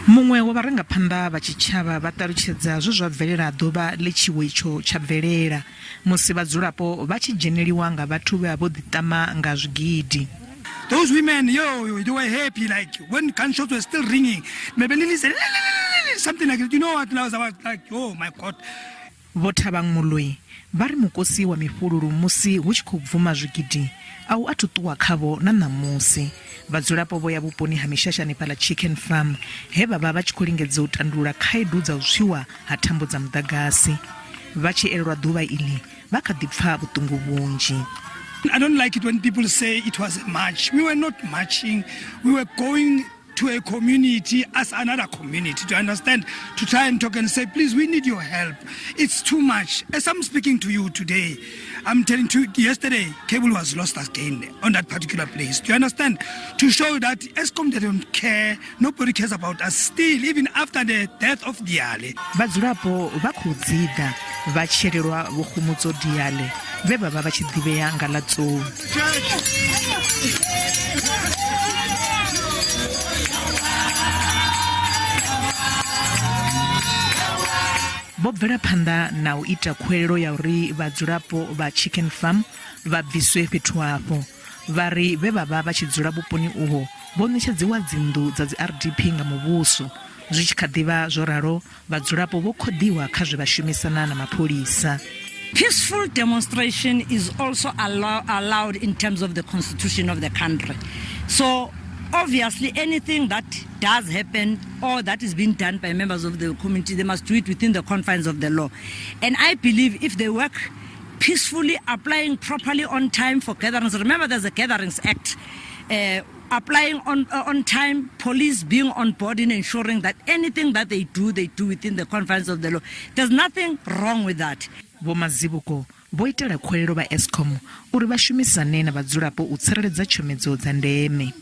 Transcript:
Muṅwe wa vharangaphanḓa vha tshitshavha vha ṱalutshedza zwe zwa bvelela ḓuvha ḽe tshiwo itsho tsha bvelela, musi vhadzulapo vha tshi dzheneliwa nga vhathu vhe vha vho ḓiṱama nga zwigidi. Those women, yo, yo, they were happy, like when gunshots were still ringing, maybe something like that. You know what? I was like, oh my God. Vho Thabang Moloi vha ri mukosi wa mifhululu musi hu tshi khou bvuma zwigidi a u athu ṱuwa khavho na ṋamusi. Vhadzulapo vho ya vhuponi ha Mishashani fhaḽa Chicken Farm he vha vha vha tshi khou lingedza u tandulula khaedu dza u tswiwa ha thambo dza muḓagasi. Vha tshi elelwa ḓuvha iḽi vha kha ḓi pfa vhuṱungu vhunzhi. I don't like it when people say it was a march. We were not marching. We were going to a community as another community, to understand, to try and talk and say, please, we need your help. It's too much. As I'm speaking to you today, I'm telling you, yesterday, cable was lost again on that particular place. Do you understand? To show that Eskom, they don't care, nobody cares about us still, even after the death of Diale. Vhadzulapo vha khou dziḓa vha tshi elelwa Vho Kgomotso Diale vhe vha vha vha tshi ḓivhea nga ḽa Tsou. Vho bvela phanḓa na u ita khuwelelo ya uri vhadzulapo vha Chicken Farm vha bviswe fhethu afho. Vha ri vhe vha vha vha tshi dzula vhuponi uho vho ṋetshedziwa dzinnḓu dza dzi RDP nga muvhuso. Zwi tshi kha ḓi vha zwo ralo, Vhadzulapo vho khoḓiwa kha zwe vha shumisana na mapholisa. Peaceful demonstration is also allow, allowed in terms of the constitution of the country. So obviously anything that does happen or that is being done by members of the community, they must do it within the confines of the law. And I believe if they work peacefully, applying properly on time for gatherings, remember there's a Gatherings Act, applying on time, police being on board in ensuring that anything that they do, they do within the confines of the law. There's nothing wrong with that. Vho Mazibuko vho itela khuwelelo vha Eskom uri vha shumisane na vhadzulapo u tsireledza tshomedzo dza ndeme.